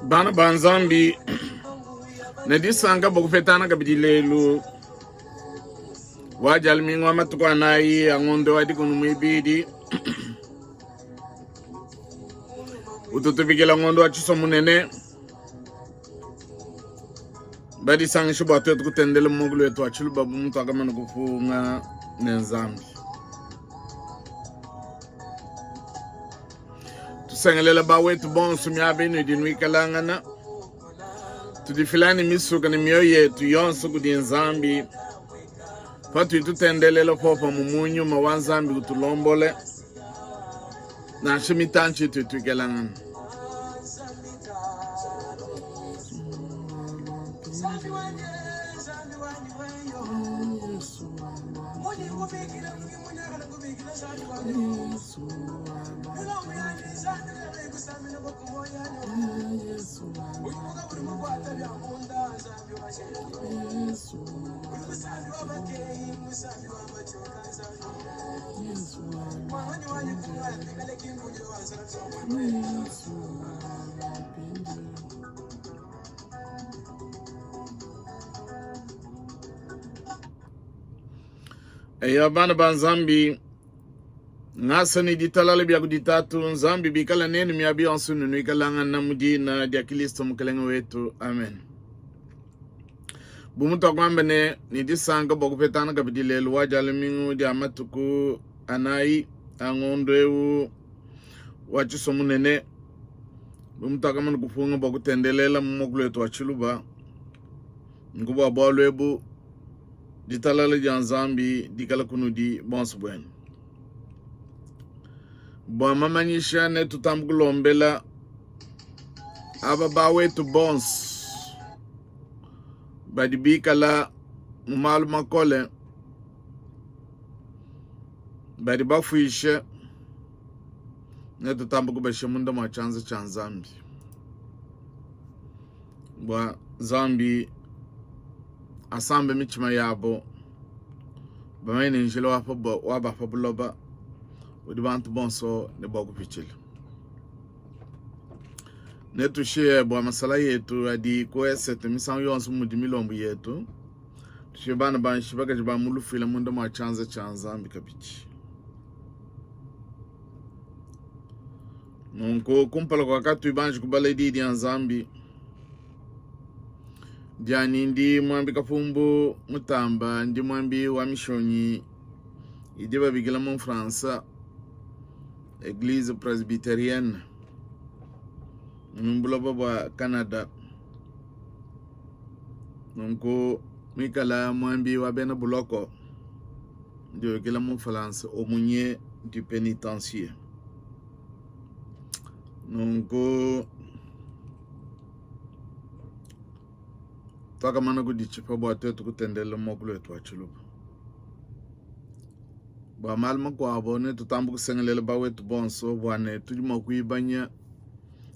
Bana ba Nzambi ne disanka bua kupetana kabidi lelu wa dia lumingu wa matuku anayi a ngondo wa dikumi muibidi ututubikila ngondo wa tshisua munene badisangishe bua tuetu kutendela mu muakulu wetu wa tshiluba bu mutuakamana kupunga ne Nzambi. Tusengelela bawetu bonso miaba inudi nuikalangana, tudifila ne misuka ne mioyo yetu yonso kudi Nzambi patudi tutendelela popamue mu nyuma wa Nzambi utulombole nansha mitantshi itu tuikalangana. Eya bana ba Nzambi, ngasa ne ditalala bia kudi Tatu Nzambi bikala nenu miaba yonso nuikalangana mu dina dia Kristo Mukelenge wetu. Amen. Bu mutuakuamba ne ne disanka bua kupetana kabidi lelu wa dia lumingu dia matuku anayi a ngondo eu wa tshisua munene, bu mutuakamana kupunga bua kutendelela mu muakulu wetu wa tshiluba, nku bua bualu ebu ditalala dia Nzambi dikala kunudi bonso buenu. Bua mamanyisha ne tutamba kulombela aba bawetu bonso badi bikala mu malu makole, badi bafuishe, ne tutamba kubasha munda mua tshianza tshia Nzambi bua Nzambi asambe mitshima yabo, bamanye ne njila wa ba pa buloba udi bantu bonso ne bua kupitshila. Netushiye bua masala yetu adi ku esete misangu yonso mudi milombu yetu. Tushiye bana banshi bakaji ba mu lufuila munda mua tshianza tshia Nzambi kabidi. Nunku kumpala kua katuyi banji kubala Diyi dia Nzambi dianyi, ndi muambi Kapumbu Mutamba, ndi muambi wa mishonyi idi babikila mu Fransa Eglise Presbyterienne mu buloba bua Canada. Nunku muikala muambi wa bena buloko ndi ubikila mu Fransa aumônier du pénitencier. Nunku tuakamana kuditshipa bua tuetu kutendelela muakulu wetu wa tshiluba. Bua malu makuabo netutambe kusengelela bawetu bonso bua ne tudi mua kuibanya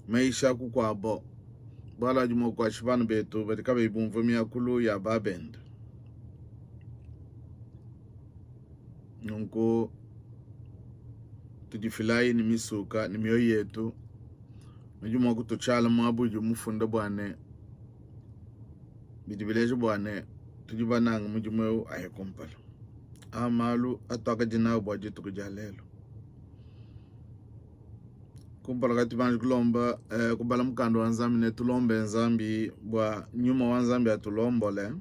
mayisha kukuabo bualu adi mua kukuatshisha bana betu badi kabayi bumvua miakulu ya babende. Nunku tudifilayi ne misuka ne mioyo yetu. Nudi mua kututshiala muaba udi mufunda bua ne bidi bileja bua ne tudi banange mudimu eu aye kumpala. Aa malu atuakadi nawu bua dituku dia lelu. Kumpala kua tubanji kulomba eh, kubala mukanda wa Nzambi ne tulombe Nzambi bua nyuma wa Nzambi atulombole.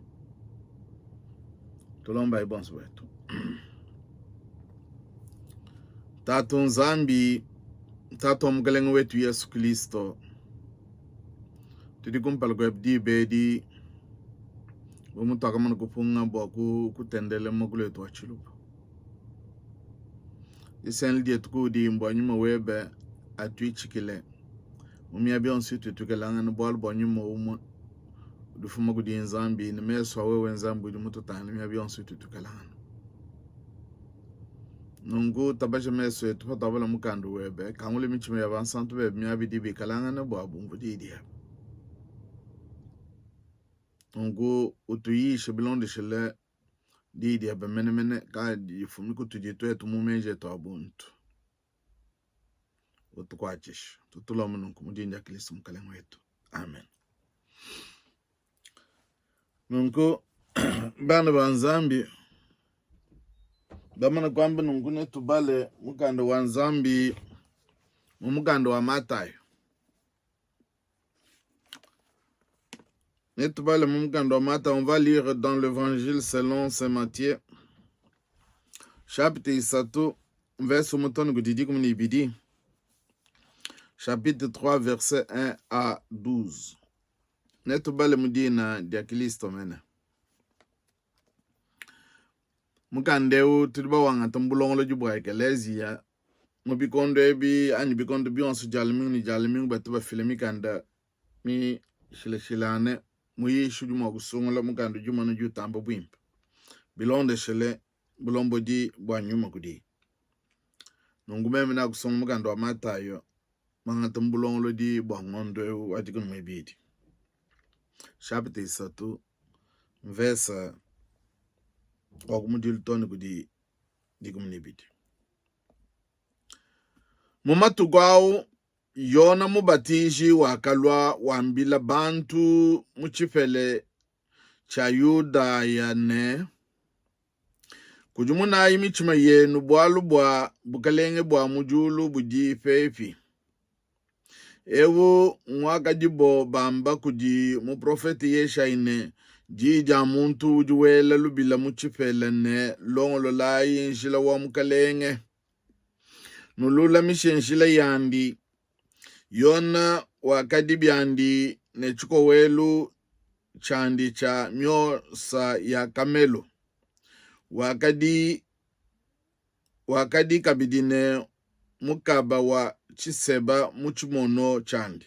Tulombayi bonso betu. Tatu Nzambi, Tatu wa Mukelenge wetu Yesu Kristo, tudi kumpala kuebe diba edi bu mutuakamana kupunga bua kutendelela muakulu wetu wa tshiluba. Disenla dietu kuudi mbua nyuma webe atuitshikile mu miaba yonso itudi tukelangana, bualu bua nyuma umue udi ufuma kudi Nzambi ne mesu a wewe Nzambi udi mututangile miaba yonso itudi tukelangana. Nunku tabaja mesu etu patuabala mukanda webe, kangula mitshima ya bansantu bebe miaba idi bikalangana bua bumvue diyi diebe. Nunku utuyishe bilondeshile. Diyi diebe menemene kadifumi kutudi tuetu mu meji etu a buntu. Utukuatshishe. Tutulombe nunku mu dina dia Kristo Mukalenge wetu. Amen. Nunku bana ba Nzambi bamana kuamba nunku netubale mukanda wa Nzambi mu mukanda wa Matayo. Netubale mu mukanda wa Matayo, on va lire dans l'évangile selon saint Matthieu chapitre isatu verse umutoni kudi 12 chapitre 3 verset 1 à 12. Netubale mu dina dia Kristo mene. Mukanda eu tudi bawangata mu bulongolodi bua Ekeleziya mu bikondo ebi anyi bikondo bionso Dia lumingu ne Dia lumingu batu bafila mikanda mishilashilangane. Muyishi udi mua kusungula mukanda udi umona udi utamba buimpe bilondeshile bulombodi bua nyuma kudiye. Nunku meme nakusungula mukanda wa Matayo mangata mu bulongolodi bua ngondo eu wa dikumi muibidi chapitre isatu mvesa wa kumudilu too ne kudi 12. Mu matuku au Yona Mubatiji wakalua wambila bantu mu tshipele tshia Yudaya ne, Kudimunayi mitshima yenu, bualu bua bukalenge bua mu diulu budi pepi. Eu nguakadibo bamba kudi muprofete Yeshayi ne, Diyi dia muntu udi wela lubila mu tshipela ne, Longololayi njila wa Mukalenge, nululamishe njila yandi. Yona wakadi biandi ne tshikowelu tshiandi tshia miosa ya kamelu, wakadi wakadi kabidi ne mukaba wa tshiseba mu tshimono tshiandi.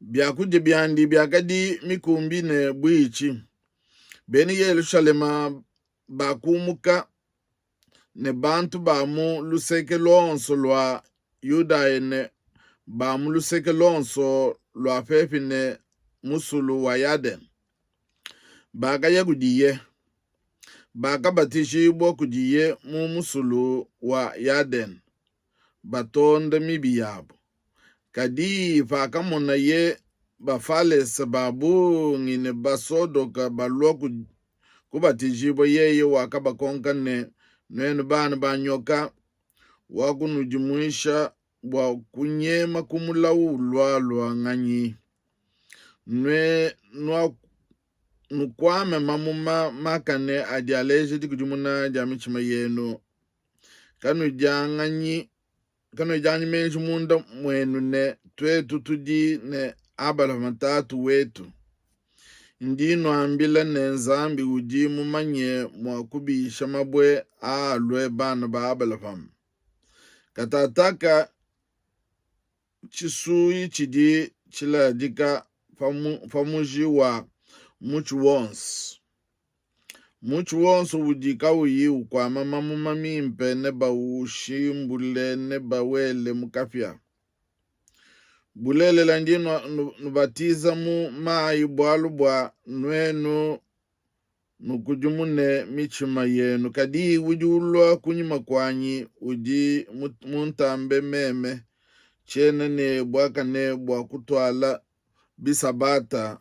Biakudia biandi biakadi mikumbi ne buitshi. Bena Yelushalema bakumuka ne bantu ba mu luseke luonso lua Yudaya ne ba mu luseke luonso lua pepi ne musulu wa Yadene, bakaya kudiye, bakabatijibua kudiye mu musulu wa Yadene, batonda mibi yabo. Kadi pakamonaye Bafalese ba bungi ne Basodoka balua kubatijibua, yeye wakabakonka ne, Nuenu bana ba nyoka, wakunudimuisha bua kunyema ku mulawu ulualua nganyi? Nukuame mamuma makane adi aleja dikudimuna dia mitshima yenu. Kanudianganyi kanuedianganyi meji munda muenu ne, Tuetu tudi ne Abalahama tatu wetu. Ndi nnuambila ne, Nzambi udi mumanye mua kubisha mabue aa alue bana ba Abalahama. Katataka tshisuyi tshidi tshiladika pa muji wa mutshi wonso. Mutshi wonso udi kauyi ukuama mamuma mimpe nebawushimbule, nebawele mu kapia. Bulelela, ndi nubatiza mu mayi bualu bua nuenu nukudimune mitshima yenu, kadi udi ulua kunyima kuanyi udi muntambe meme, tshiena ne buakane bua kutuala bisabata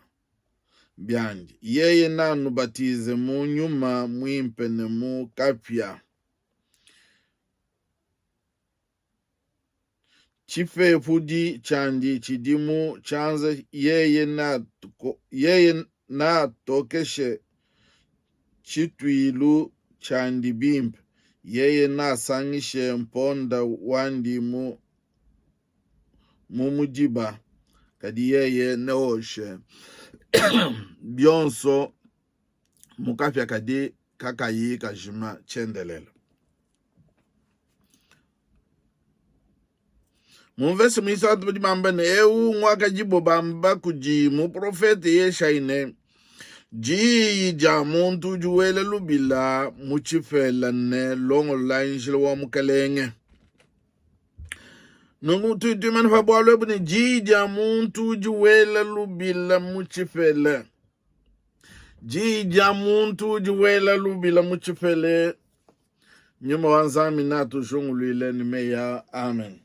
biandi. Yeye nanubatize mu Nyuma Muimpe ne mu kapia. Tshipepudi tshiandi tshidi mu tshianza, yeye natokeshe tshituilu tshiandi bimpe, yeye nasangishe mponda wandi mu mu mudiba, kadi yeye neoshe bionso mu kapia kadi kakayi kajima tshiendelele. Mu mvese muisatu badi bamba ne, eu nguakadibo bamba kudi muprofete Yeshayi ne, diyi dia muntu udi wela lubila mu tshipela ne, longololayi njila wa Mukelenge. Nunku tudi tuimana pa bualu ebu ne diyi dia muntu udi wela lubila mu tshipela. Diyi dia muntu udi wela lubila mu tshipele, Nyuma wa Nzambi neatujunguluile ne meyi aa. Amen.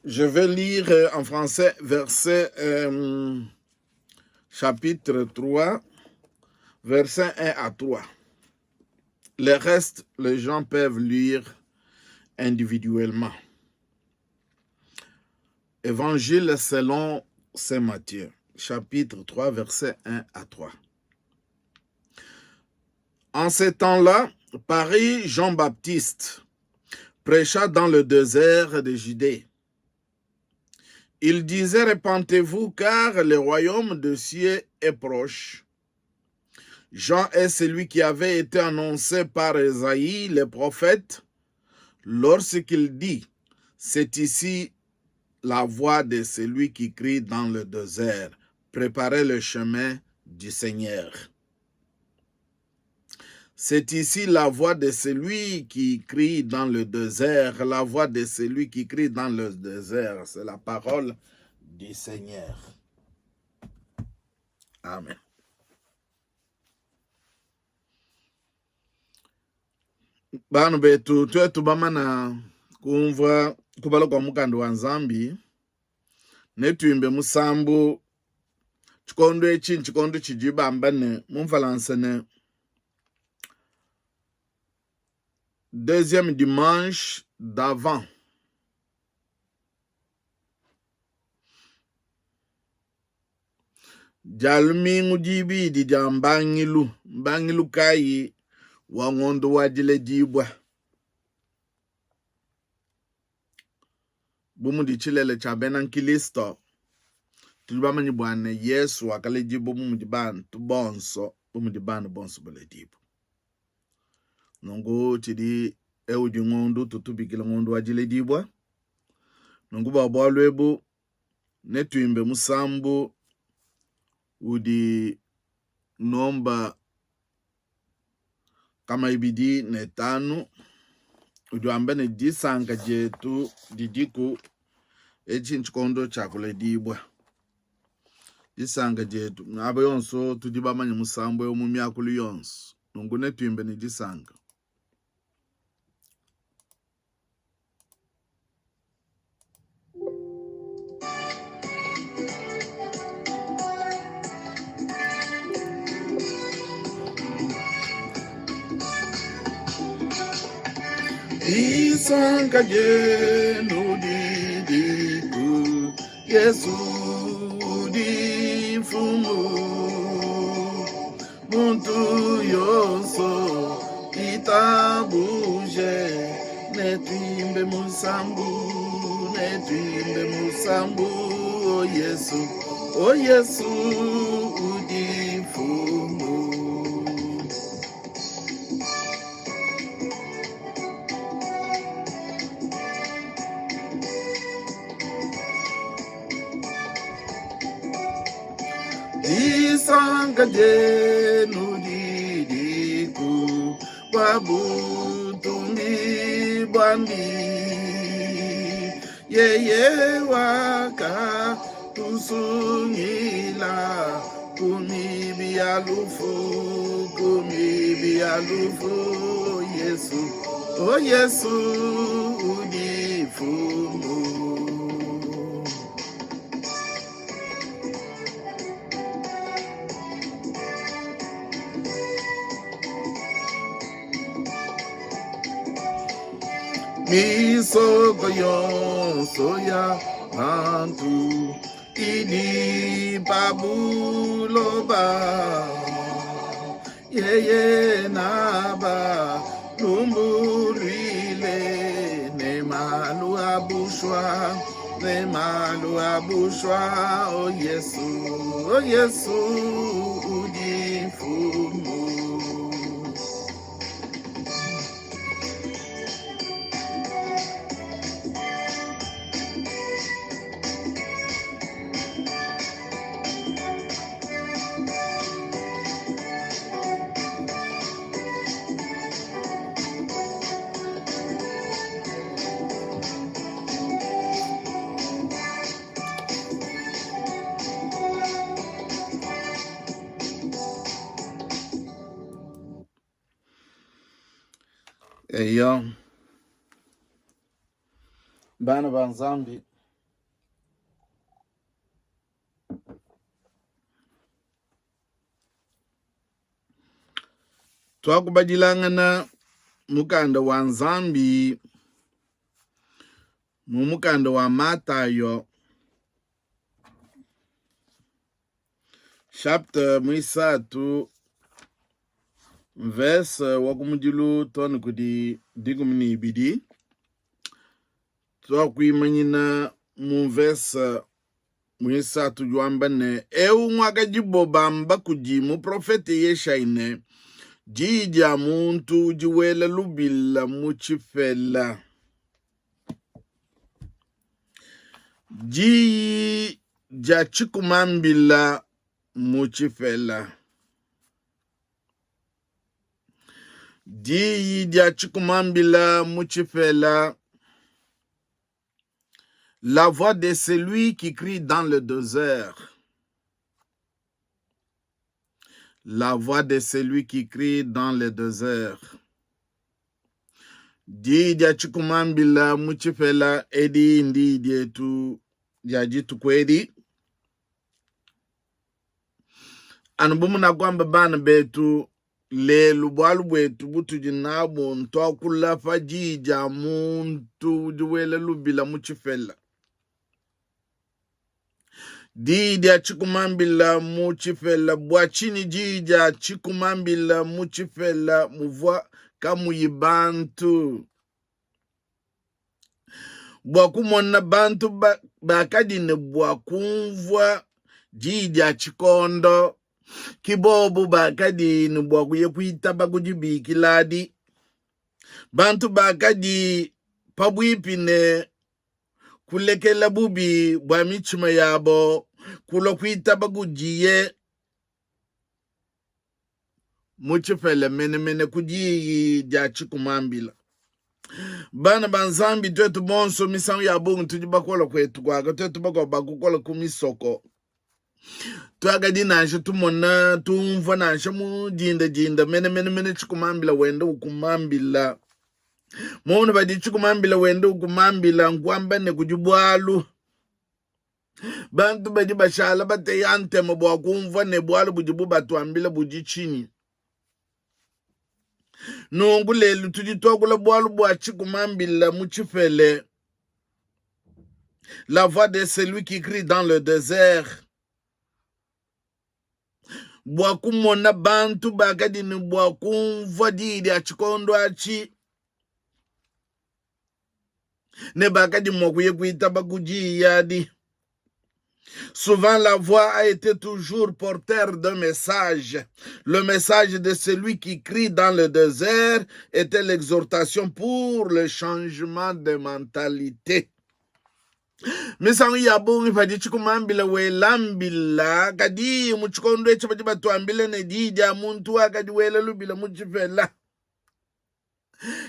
Je vais lire en français verset chapitre 3, verset 1 à 3. Le reste, les gens peuvent lire individuellement. Évangile selon Saint Matthieu, chapitre 3, verset 1 à 3. En ces temps-là, Paris Jean-Baptiste prêcha dans le désert de Judée. Il disait, Répentez-vous, car le royaume des cieux est proche. Jean est celui qui avait été annoncé par Esaïe, le prophète, lorsqu'il dit, C'est ici la voix de celui qui crie dans le désert, Préparez le chemin du Seigneur. C'est ici la voix de celui qui crie dans le désert, la voix de celui qui crie dans le désert. C'est la parole du Seigneur. Amen. Bana betu, tuetu bamana kumvua kubala kua mukanda wa Nzambi, netuimbe musambu. Tshikondo etshi ntshikondo tshidi bamba ne mu mfalansa ne deuxième dimanche d'avant. Dia lumingu dibidi dia mbangilu, mbangilu kayi wa ngondo wa diledibua? Bu mudi tshilele tshia bena nkristo, tudi bamanye bua ne, Yesu wakaledibua bu mudi bantu bonso, bu mudi bana bonso baledibua. Nunku tshidi eu udi ngondo utu tubikila ngondo wa diledibua. Nunku bua bualu ebu netuimbe musambu udi nomba kama 25 udi wamba ne, disanka dietu didiku, etshi ntshikondo tshia kuledibua. Disanka dietu miaba yonso, tudi bamanye musambu eu mu miakulu yonso, nunku netuimbe ne disanka. Disanka dienu didiku, Yesu udi mfumu. Muntu yonso itabuje, netuimbe musambu, netuimbe musambu, o Yesu, o Yesu udi mfumu. Disanka dienu didiku bua butumbi buandi, yeye wakatusungila ku mibi ya lufu, ku mibi ya lufu. Yesu, o Yesu udi mfumu. Misoko yonso ya bantu idi pa buloba, yeye naba lumbuluile ne malu a bushwa, ne malu a bushwa. O Yesu, o Yesu udi mfumu. Eyo, bana ba Nzambi, tuakubadilangana mukanda wa Nzambi mu mukanda wa Matayo chapitre muisatu mvese wa kumudilu too ne kudi 12 tuakuimanyina mu mvese muisatu udi wamba ne eu nguakadibo bamba kudi muprofete Yeshayi ne diyi dia muntu udi wela lubila mu tshipela Diyi dia tshikumambila mu tshipela. Diyi dia tshikumambila mu tshipela. La voix de celui qui crie dans le désert. La voix de celui qui crie dans le désert. Diyi dia tshikumambila mu tshipela edi ndiyi dietu dia dituku edi. Anu bu munakuamba bana betu, lelu bualu buetu butudi nabu ntuakula pa diyi dia muntu udi wela lubila mu tshipela. Diyi dia tshikumambila mu tshipela. Bua tshinyi diyi dia tshikumambila mu tshipela muvua kamuyi bantu? Bua kumona bantu bakadi ne bua kumvua diyi dia tshikondo, ki bobu bakadi ne bua kuya kuitaba ku dibikila adi. Bantu bakadi pabuipi ne kulekela bubi bua mitshima yabo, kulua kuitaba kudiye mu tshipela menemene ku diyi dia tshikumambila. Bana ba Nzambi, tuetu bonso misangu ya bungi tudi bakola kuetu kuaka, tuetu bakuabu bakukola ku misoko. Tuakadi nansha tumona tumvua nansha mu dinda dinda menemene mene tshikumambila wenda ukumambila Mona badi tshikumambila wenda ukumambila nkuamba ne kudi bualu. Bantu badi bashala bateya ntema bua kumvua ne bualu budibu batuambila budi tshinyi. Nunku lelu tudi tuakula bualu bua tshikumambila mu tshipele. La voix de celui qui crie dans le désert. Bua kumona bantu bakadi ne bua kumvua diyi dia tshikondo atshi ne bakadi mua kuya kuitaba ku diyi adi. Souvent, la voix a été toujours porteur d'un message. Le message de celui qui crie dans le désert était l'exhortation pour le changement de mentalité. Misangu ya bungi padi tshikumambila wela mbila, kadi mu tshikondo etshi badi batuambila ne diyi dia muntu wakadi wela lubila mu tshipela.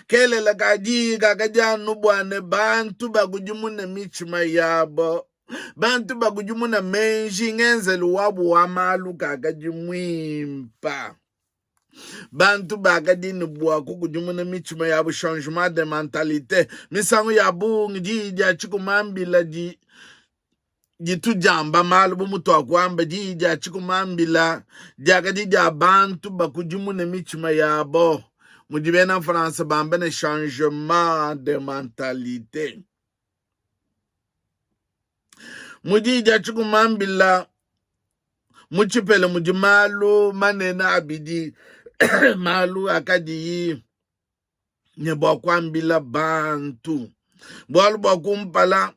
Kelela ka diyi kakadi anu bua ne bantu bakudimune mitshima yabo, bantu bakudimuna meji, ngenzelu wabu wa malu kakadi muimpa. Bantu bakadi ne bua kukudimuna mitshima yabu, changement de mentalite. Misangu ya bungi diyi dia tshikumambila di ditu diamba malu bu mutuakuamba. Diyi dia tshikumambila diakadi dia bantu bakudimune mitshima yabo, mudi bena Fransa bamba ne changement de mentalite. Mu diyi dia tshikumambila mu tshipela mudi malu manene abidi malu akadiyi ne bua kuambila bantu. Bualu bua kumpala,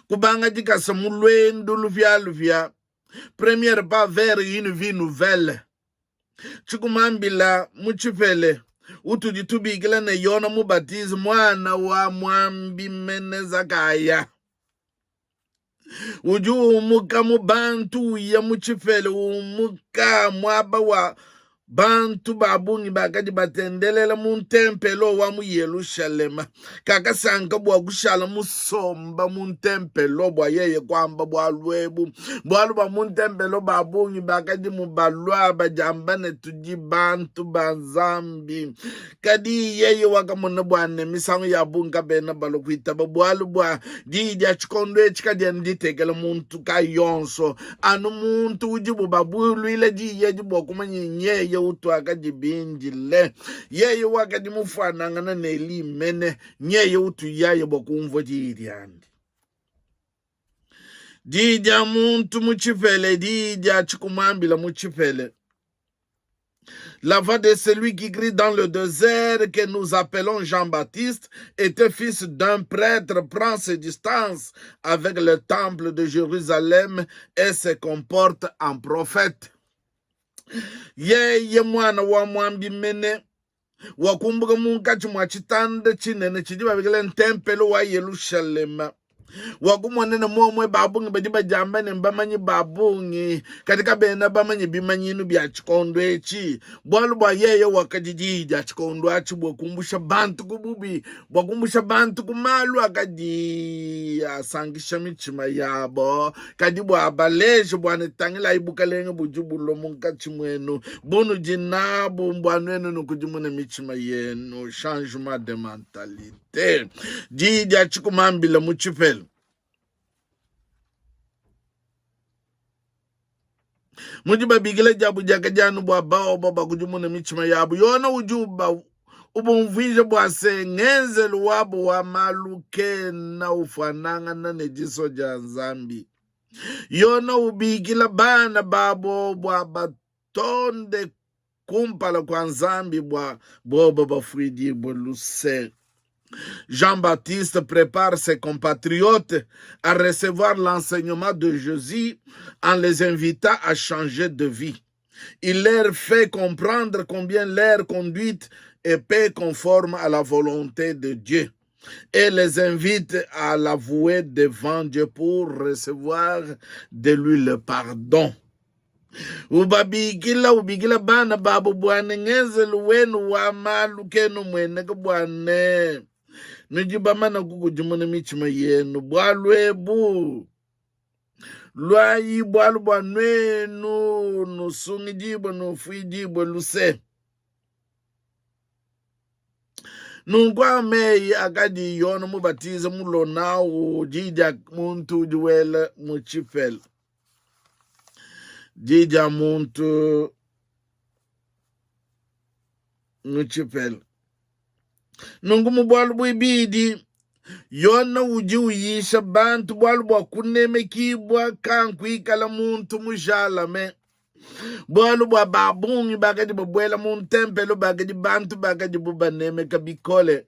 kubanga dikasa mu luendu lupialupia, premier pas vers une vie nouvelle. Tshikumambila mu tshipele utudi tubikila ne Yona Mubatizi, muana wa muambi mene Zakaya, udi umuka mu bantu uya mu tshipele, umuka muaba wa Bantu ba bungi bakadi batendelela mu ntempelo wa mu Yelushalema. Kakasanka bua kushala musomba mu ntempelo bua yeye kuamba bualu ebu, bualu bua mu ntempelo ba bungi bakadi mu balua badiamba ne, tudi bantu ba Nzambi. Kadi yeye wakamona bua ne misangu ya bungi kabena balua kuitaba, bualu bua diyi dia tshikondo etshi kadiena ditekela muntu kayi yonso, anu muntu udibu babuluila diyi edi bua kumanya nyeye utuakadi bindile. Yeye wakadi mufuanangana ne Eli mene, nyeye utuyaye bua kumvua diyi diandi. Diyi dia muntu mu tshipele, diyi dia tshikumambila mu tshipele. La voix de celui qui crie dans le désert, que nous appelons Jean-Baptiste, était fils d'un prêtre, prend ses distances avec le temple de Jérusalem et se comporte en prophète. Yeye mwana wa mwambi mene wakumbuka munkatshi mua tshitanda tshinene tshidi babikila ntempelo wa Yelushalema. Wakumona ne muomue ba bungi badi badiamba ne mbamanyi ba bungi, kadi kabena bamanye bimanyinu bia tshikondo etshi, bualu bua yeye wakadi diyi dia tshikondo atshi bua kumbusha bantu ku bubi, bua kumbusha bantu ku malu akadi asankisha mitshima yabo, kadi bua baleje bua ne tangilayi bukalenge budi bulua munkatshi muenu bunudi nabu mbua nuenu nukudimune mitshima yenu. Changement de mentalite, diyi dia tshikumambila mu tshipela. Mu dibabikila diabu diakadi anu bua baoba bakudimune mitshima yabu. Yona udi uba ubumvuija bua se ngenzelu wabu wa malu kena ufuanangana ne disua dia Nzambi. Yona ubikila bana babo bua batonde kumpala kua Nzambi bua bobo bafuidibue luse. Jean-Baptiste prépare ses compatriotes à recevoir l'enseignement de Jésus en les invitant à changer de vie. Il leur fait comprendre combien leur conduite est peu conforme à la volonté de Dieu et les invite à l'avouer devant Dieu pour recevoir de lui le pardon. Ubabikila ubikila bana babo bua ne ngenzelu wenu wa malu kenu mueneka bua ne nudi bamana kukudimuna mitshima yenu. Bualu ebu luayi bualu bua nuenu nusungidibue nufuidibue luse. Nunku aa meyi akadi Yone Mubatize mulue nawu, diyi dia muntu udi wela mu tshipela, diyi dia muntu mu tshipela. Nunku mu bualu buibidi, Yona udi uyisha bantu bualu bua kunemekibua kankuikala muntu mujalame. Bualu bua ba bungi bakadi babuela mu ntempelo bakadi bantu bakadibu banemeka bikole.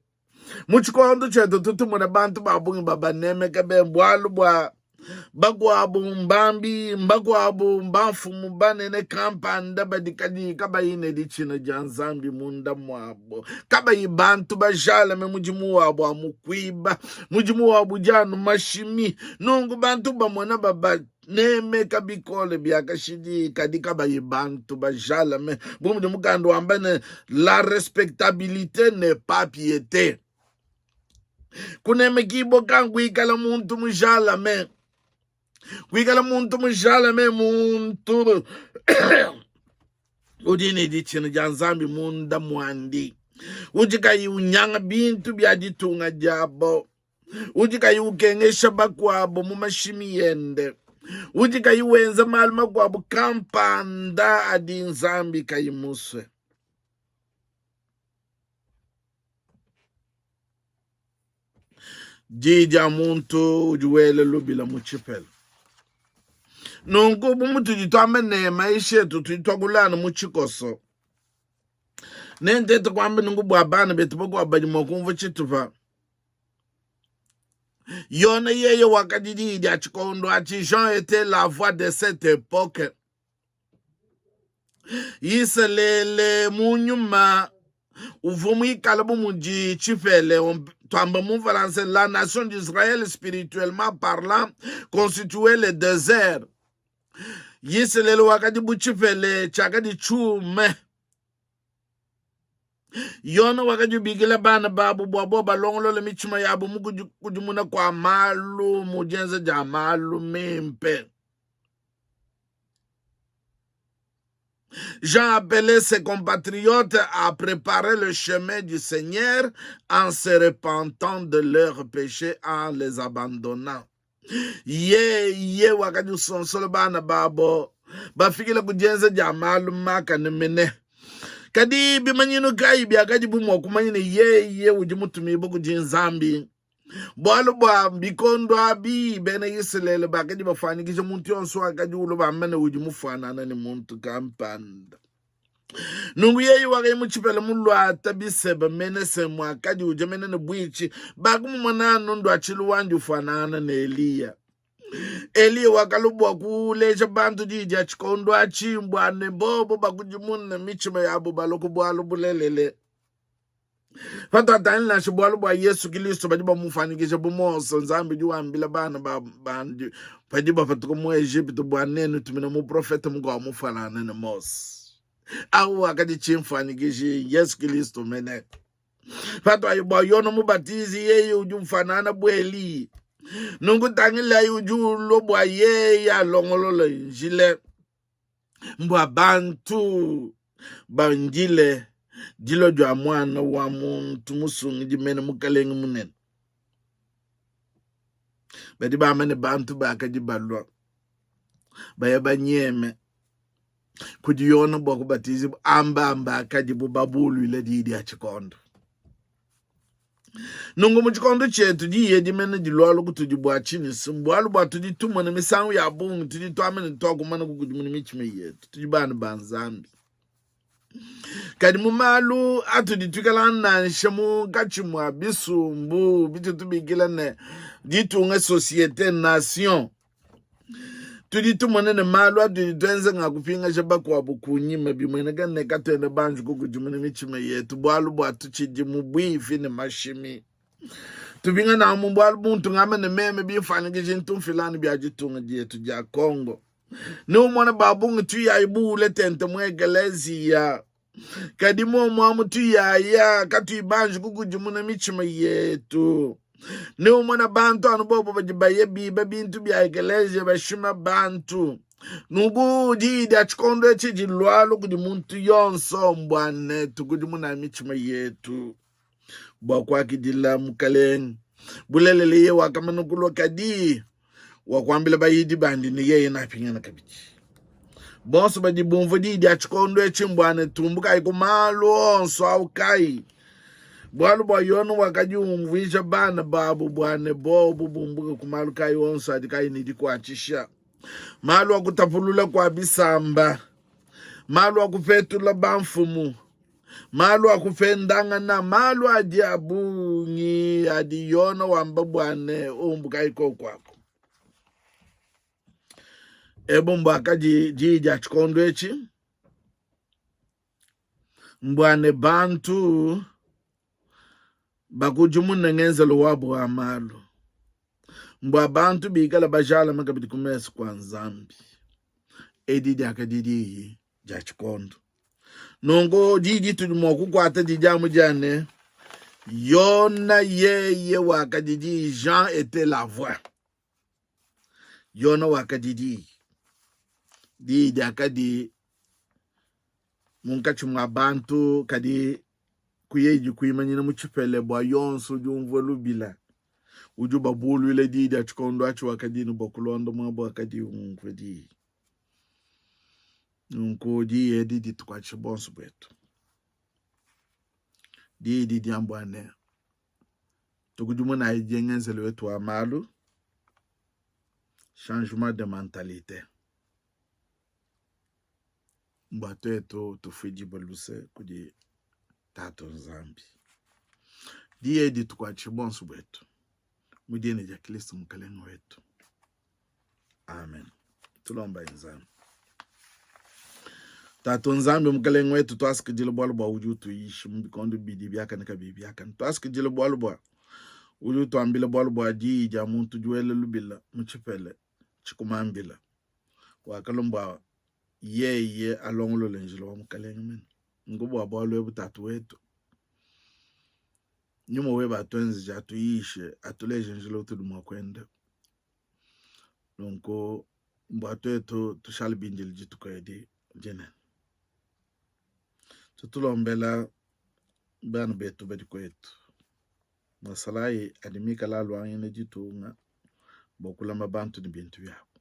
Mu tshikondo tshietu tutu tumona bantu ba bungi babanemeka be bualu bua bakuabu mbambi, mbakuabu mbamfumu banene kampanda badi kadi kabayi ne ditshina dia Nzambi munda muabo, kabayi bantu bajalame, mudimu wabu amu kuiba, mudimu wabu udi anu mashimi. Nunku bantu bamona baba nemeka bikole bia kashidi, kadi kabayi bantu bajalame, bu mudi mukanda wamba ne, la respectabilite n'est pas piete. Kunemekibua kankuikala muntu mujalame, kuikala muntu mujalame muntu udi ne ditshina dia Nzambi munda muandi, udi kayi unyanga bintu bia ditunga diabo, udi kayi ukengesha bakuabo mu mashimi ende, udi kayi wenza malu makuabu kampanda adi Nzambi kayi musue. Diyi dia muntu udi wela lubila mu tshipela. Nunku bu mutudi tuamba ne maisha etu tudi tuakula anu mu tshikoso, nentete kuamba nunku bua bana betu bakuabu badi mua kumvua tshitupa Yona yeye wakadi diyi dia tshikondo atshi. Jean était la voix de cette époque. Isalele mu nyuma uvua muikale bu mudi tshipele, tuamba mu français, la nation d'Israël spirituellement parlant constituait le désert. Isalele wakadi bu tshipele tshiakadi tshiume. Yona wakadi ubikila bana babu bua bo balongolole mitshima yabu mu kudimuna kua malu mu dienza dia malu mimpe. Jean appelait ses compatriotes à préparer le chemin du Seigneur en se repentant de leurs péchés, en les abandonnant. Yeye wakadi usonsola bana babo bafikile ku dienza dia malu makane mene. Kadi bimanyinu kayi biakadibu mua kumanya ne yeye udi mutumibue kudi Nzambi? Bualu bua bikondo abi bena Isalele bakadi bafuanyikija muntu yonso wakadi ulua bamba ne udi mufuanana ne muntu kampanda. Nunku yeye wakaya mu tshipela muluata biseba mene se muakadi udia mene ne buitshi, bakumumona anu nduatshilu wandi ufuanangana ne Eliya. Eliya wakalua bua kuleja bantu diyi dia tshikondo atshi bua ne bobo bakudimune mitshima yabo balue ku bualu bulelele. Patuatangila nansha bualu bua Yesu Kilisto, badi bamufuanyikija bu Mose. Nzambi udi wambila bana ba bandi padi bapatuka mu Ejipitu bua nenu tumina muprofete mukuabu mufuanangane ne Mose. Au wakadi tshimfuanyikiji Yesu Kilisto mene. Patuayi bua Yona Mubatizi, yeye udi ufanana bu Eliya. Nunku tangilayi udi ulua bua yeye alongolole njila mbua bantu bandile dilua dia muana wa muntu musungidi mene mukalenge munene. Badi bamba ne bantu bakadi balua baya banyeme kudi Yona bua kubatizibua, amba amba akadibu babuluile diyi dia tshikondo. Nunku mu tshikondo tshietu diyi edi mene dilualua kutudi bua tshinyi? Si mbualu bua tudi tumona misangu ya bungi, tudi tuamba ne tuakumana kukudimuna mitshima yetu, tudi bana ba Nzambi. Kadi mu malu atudi tuikala nansha munkatshi mua bisumbu bitudi tubikila ne ditunga, societe, nation, Tudi tumona ne, malu atudi tuenza nga kupingaja bakuabu kunyima, bimueneka ne, katuena banji kukudimuna mitshima yetu, bualu bua tutshidi mu buivi ne mashimi. Tupingana amu bualu buntu ngamba ne meme bimfuanyikiji ntu mfila anu bia ditunga dietu dia Congo. Ne umona ba bungi tuyayi buule tente mu ekeleziya, Kadi muomu amu tuyaya katuyi banji kukudimuna mitshima yetu. Ne umona bantu anu bobo badi baye biba bintu bia ekeleziya bashima bantu. Nunku diyi dia tshikondo etshi dilualu kudi muntu yonso mbua ne tukudimuna mitshima yetu bua kuakidila Mukalenge. Bulelela yeye wakamana kulua kadi wakuambila bayidi bandi ne yeye napingana kabidi. Bonso badi bumvua diyi dia tshikondo etshi mbua ne tumbukayi ku malu onso au kai. Bualu bua Yona wakadi umvuija bana babu bua ne bobu bumbuke ku malu kayi onso adi kayi ne dikuatshisha, malu a kutapulula kua bisamba, malu a kupetula bamfumu, malu a kupendangana, malu adi a bungi adi Yona wamba bua ne umbukayi koku aku. Ebu mbuakadi diyi dia tshikondo etshi, mbua ne bantu bakudimune ngenzelu wabu wa malu, mbua bantu bikale bajalame kabidi ku mesu kua Nzambi. Edi diakadi diyi dia tshikondo. Nunku diyi ditudi mua kukuata didi amu dia ne, Yona yeye wakadi diyi, Jean était la voix. Yona wakadi diyi, diyi diakadi munkatshi mua bantu, kadi kuyedi kuimanyina mu tshipele bua yonso udi umvua lubila udi ubabuluila diyi dia tshikondo atshi wakadi ne bua kulonda muaba wakadi umvua diyi. Nunku diyi edi ditukuatshishe bonso buetu. Diyi didi diamba ne, tukudimunayi die ngenzelu wetu wa malu, changement de mentalite, bua tuetu tufuidibue luse kudi Tatu Nzambi. Diyi edi ditukuatshishe bonso buetu mu dina dia Kristo Mukalenge wetu. Amen. Tulombayi Nzambi. Tatu Nzambi Mukalenge wetu, tuasakidila bualu bua udi utuyisha mu bikondo bidi biakane kabiyi biakane. Tuasakidila bualu bua udi utuambila bualu bua diyi dia muntu udi wela lubila mu tshipela tshikumambila wakalua bua yeye alongolole njila wa Mukalenge mene. Nku bua bualu ebu Tatu wetu. Nyuma webe atuenzeje, atuyishe, atuleje njila utudi mua kuenda. Nunku bua tuetu tushale bindile dituku edi dinene. Tutulombela bana betu badi kuetu, masalayi adi mikale aluangena ditunga bua kulama bantu ne bintu biabu.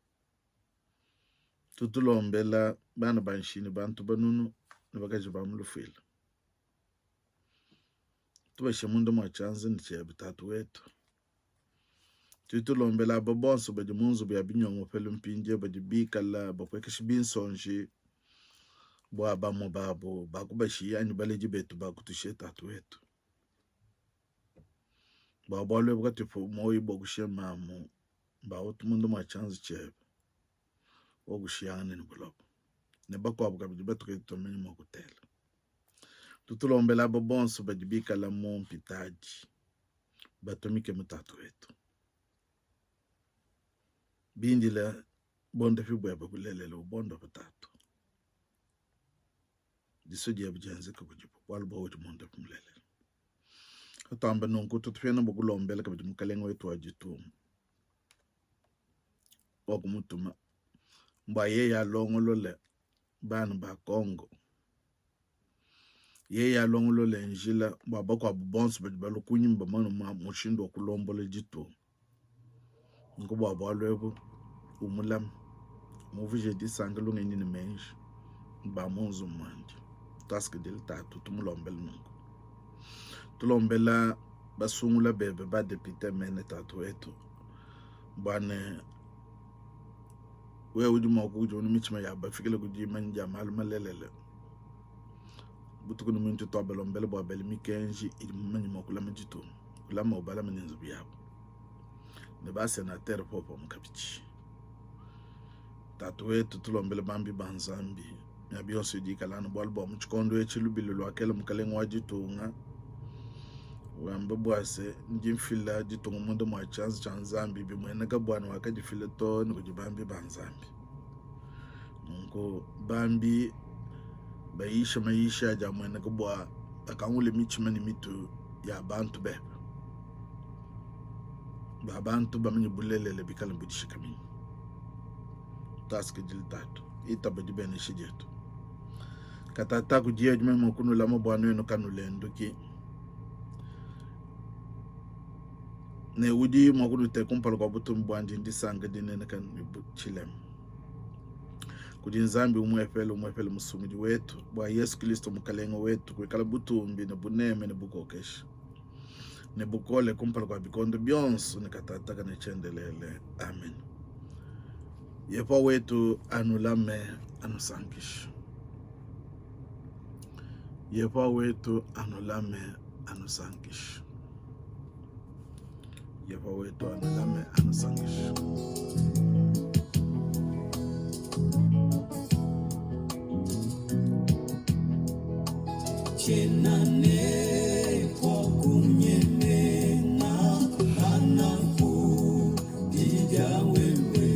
Tutulombela bana ba nshini, bantu banunu ne bakaji ba mu lufuila. Tubashe munda mua tshianza ne tshiebe Tatu wetu. Tudi tulombela aba bonso badi mu nzubu ya binyongopelu mpindieu badi bikala bapuekesha binsonji bua bamue babu bakubashiya anyi baledi betu bakutushiye Tatu wetu. Bua bualu ebu katupu muoyo bua kushiya mamu bawutu munda mua tshianza tshiebe wa kushiyangana ne buloba ne bakuabu kabidi batukadi tuamanya mua kutela. Tutulombela aba bonso badi bikala mu mpitadi batumike mu Tatu wetu, bindile bondopi buebe bulelela, ubondope Tatu. Disua diebe dienzeke kudibu, bualu bua udi mondopi mulelela. Katuamba nunku, tutupiana bua kulombela kabidi Mukalenge wetu wa ditunga wa kumutuma bua yeye alongolole bana ba Kongo, yeye alongolole njila bua bakuabu bonso badi balua kunyima bamone mushindu wa kulombola ditunga. Nunku bua bualu ebu umulame, umuvuje disanka, lungenyi ne meji ba mu nzubu muandi. Tuasakidila Tatu, tumulombele nunku. Tulombela basungula bebe ba depute mene Tatu wetu bua ne wewe udi mua kukudimuna mitshima ya bafikile ku dimanya dia malu malelela. Butuku ne muntu tuabalombele bua bele mikenji idi mumanye mua kulama ditunga, kulama ubalama ne nzubu yabu ne basenatere popamue kabidi. Tatu wetu, tulombele bambi ba Nzambi miaba yonso idi ikala anu bualu bua mu tshikondo etshi lubila luakela mukalenge wa ditunga wamba bua se ndi mfila ditunga munda mua tshianza tshia Nzambi, bimueneka bua ne wakadifila too ne kudi bambi ba Nzambi. Nunku bambi bayisha mayisha adi amueneka bua bakangule mitshima ne mitu ya bantu bebe, ba bantu bamanye bulelela bikale budishikaminyi. Tuasakidile Tatu, itaba dibenesha dietu. Katata kudiye udi mua kunulama bua nuenu kanulenduki, ne udi mua kunuteka kumpala kua butumbi buandi ndisanka dinene kanuyi tshilema. Kudi Nzambi umuepele umuepele Musungidi wetu, bua Yesu Kristo Mukalenge wetu, kuikala butumbi ne buneme ne bukokeshi ne bukole kumpala kua bikondo bionso ne katataka ne tshiendelele. Amen. Yehowa wetu anulame, anusankishe. Yehowa wetu anulame, anusankishe. Yehowa wetu anulame, anusankishe. Tshiena ne kua kunyemena pananku di dia wewe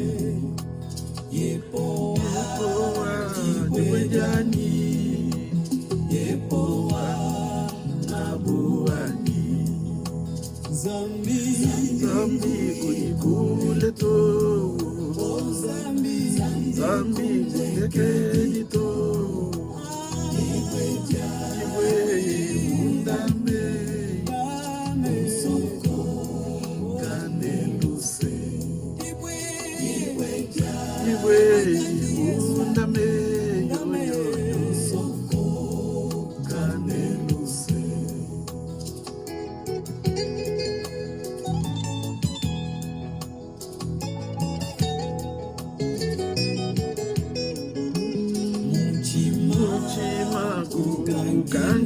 Yehowa dibue dianyi Yehowa ngabu wanyi Nzambi Nzambi udi kule to Oh Nzambi Nzambi kundekedi to Dibue Dibue undame Musoko Kane luse Dibue Dibue undame yo yo yo Musoko Kane luse Muchima Muchima kukangi.